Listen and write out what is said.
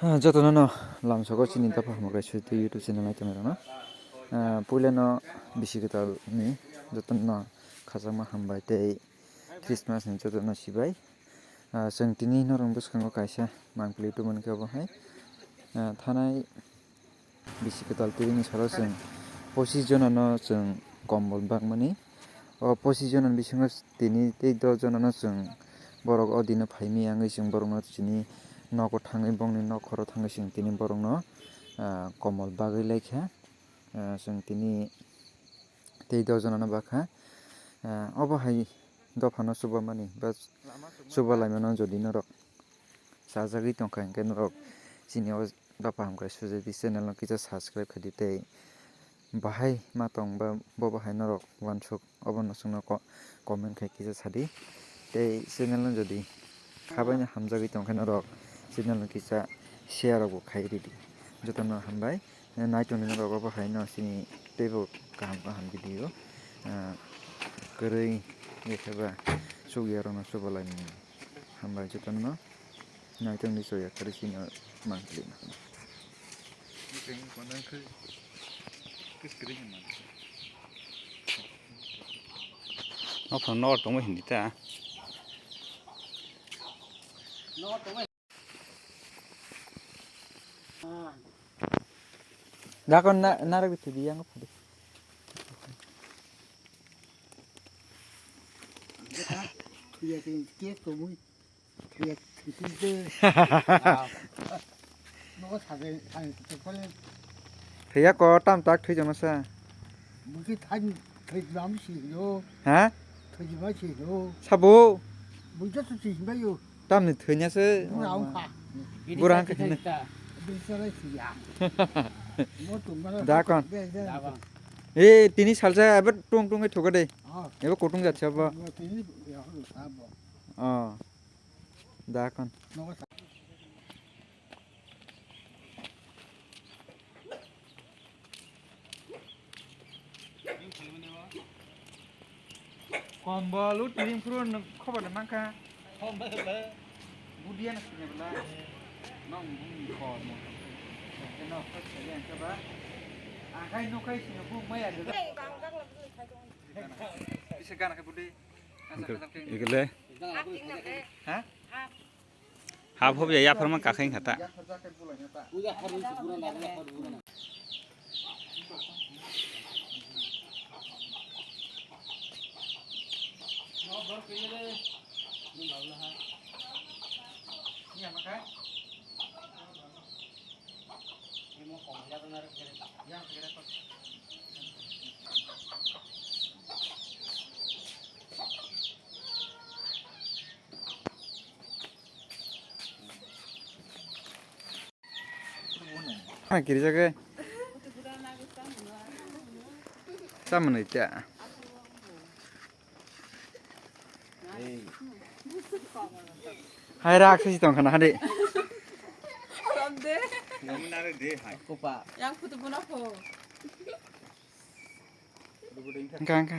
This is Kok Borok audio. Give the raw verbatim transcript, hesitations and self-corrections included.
Ha, jotono no lamsogo chini dopha hamkrai sui twi YouTube channel nai tongnai rokno. Ah, puila no bisi kwtal ni jotono no khajama hambai tei Christmas ni jotono sibai. Ah, chwng tini norok bwskango kaisa mangpili tubun khe obo hai. Ah, thanai bisi kwtal twi ni salo chwng pochis jona no chwng kombol bakmani. O pochis jona ni bisingo tini tei dos jona no chwng borok o dino phaimani wngwi chwng borok no chini nogo thangwi bongni nok khoro thangwi chwng tini borok no, ah, kombol bagwi laikha. Ah, chwng tini tei dos jona no bakha. Ah, obo hai dopha no chubamani ba chubalaimano jodi norok chajagwi tongkha, hinkhe norok chini o dopha hamkrai sujadi channel no kisa subscribe khaidi tei bahai ma tong ba bo bahai norok uansuk obono chwngno ko-, comment khai kisa sadi tei channel no jodi khabaino hamjagwi tongkhe norok channel no kisa share rok bo khai ridi. Jotono hambai. Nai tongdi norok obo hai no chini teibo kaham kaham video, ah, kwrwi, yekhe ba chukya rokno chubalaimani. Hambai jotono nai tongdi chukya kwrwi chini mangpili. Nokhorok nor tongma hindi ta. Dakon na, narwk bithi di yang phadi. Thuya ke ke to mui. Thuya thuya de. Nogo sabe, sabe to kole. Thuya ko tam tak thui jono sa. Mui ke than thui bam si lo. Ha? Thui bam si lo. Sabo. Mui to thui bam yo. Tamni thwinyaso. Bura wngkha. Bura wngkha. Bini chalai siya. Mo tongmano. Da kon. Be, be. Da kon. Eh, tini salsa ebe tung tung thogade. Oh. Ebe kutung jatsa ba. Mo tini ya ho sabo. Oh. Da kon. Nogo sa- Kombol o tiring phuru nwng khobar da mankha. Budiya na sini bela. Nong bung komo. Eno khoi sele angka ba. Angkai nokai sini bung maya de. Bisa gana ke budi. Ikele. Ha? Hap hop ya, yapharma kakhaing khata. Ah, kiri jaga. Sama nai ta. Hai rak sisi tong khana hadi. Yang photo bona pho. Engka, engka.